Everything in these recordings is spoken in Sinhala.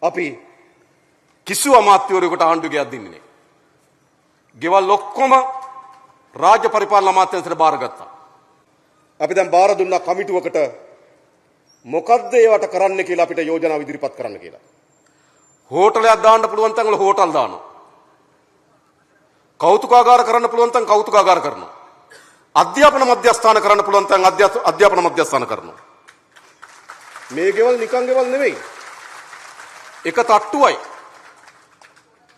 අපි කිසිව අමාත්‍යවරයෙකුට ආණ්ඩු ගෙයක් දෙන්නේ නැහැ. ගෙවල් ඔක්කොම රාජ්‍ය පරිපාලන අමාත්‍යාංශයට බාරගත්තා. අපි දැන් බාර දුන්නා කමිටුවකට මොකද්ද ඒවට කරන්න කියලා අපිට යෝජනා ඉදිරිපත් කරන්න කියලා. හෝටලයක් දාන්න පුළුවන් තැන් වල හෝටල් දානවා. කෞතුකාගාර කරන්න පුළුවන් තැන් කෞතුකාගාර කරනවා. අධ්‍යාපන මධ්‍යස්ථාන කරන්න පුළුවන් තැන් අධ්‍යාපන මධ්‍යස්ථාන කරනවා. මේ ගෙවල් නිකන් ගෙවල් නෙවෙයි. එක තට්ටුවයි.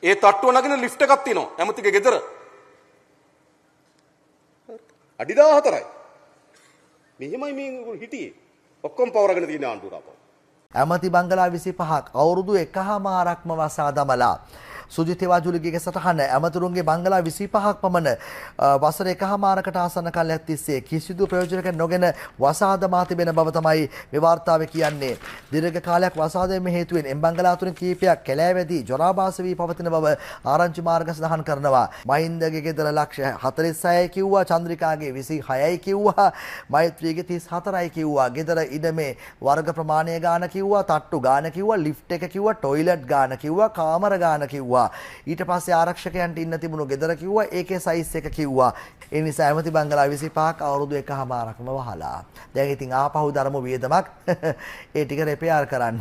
ඒ තට්ටුව නගින ලිෆ්ට් එකක් තියෙනවා. ඇමතිගේ ගෙදර. අඩි 14යි. මෙහෙමයි මේ හිටියේ. ඔක්කොම පවරගෙන තියෙන ආණ්ඩුවට ආපහු. ඇමති බංගලා 25ක් අවුරුදු එකහමාරක්ම වසා දමලා සුජිත් වාජුලිගේ සටහන ඇමතුරුන්ගේ බංගලා 25ක් පමණ වසර එකහමාරකට ආසන්න කාලයක් තිස්සේ කිසිදු ප්‍රයෝජනයක් නොගෙන වසා දමා තිබෙන බව තමයි මේ වාර්තාවේ කියන්නේ. දීර්ඝ කාලයක් වසා දැමීම හේතුවෙන් එම් බංගලා තුරින් කීපයක් කැලෑවැදි ජරාභාස වී පවතින බව ආරංචි මාර්ග සඳහන් කරනවා. මහින්දගේ ගෙදර ලක්ෂ 46යි කිව්වා, චන්ද්‍රිකාගේ 26යි කිව්වා, මෛත්‍රීගේ 34යි කිව්වා. ගෙදර ඉඩමේ වර්ග ප්‍රමාණය ගාන කිව්වා, තට්ටු ගාන කිව්වා, ලිෆ්ට් එක කිව්වා, ටොයිලට් ගාන කිව්වා, කාමර ගාන කිව්වා. ඊට පස්සේ ආරක්ෂකයන්ට ඉන්න තිබුණු ගෙදර කිව්වා, ඒකේ සයිස් එක කිව්වා. ඒ නිසා ඇමති බංගලා 25ක් අවුරුදු එකහමාරක්ම වහලා. දැන් ඉතින් ආපහු ධර්ම වියදමක් ඒ ටික රිපෙයාර් කරන්න.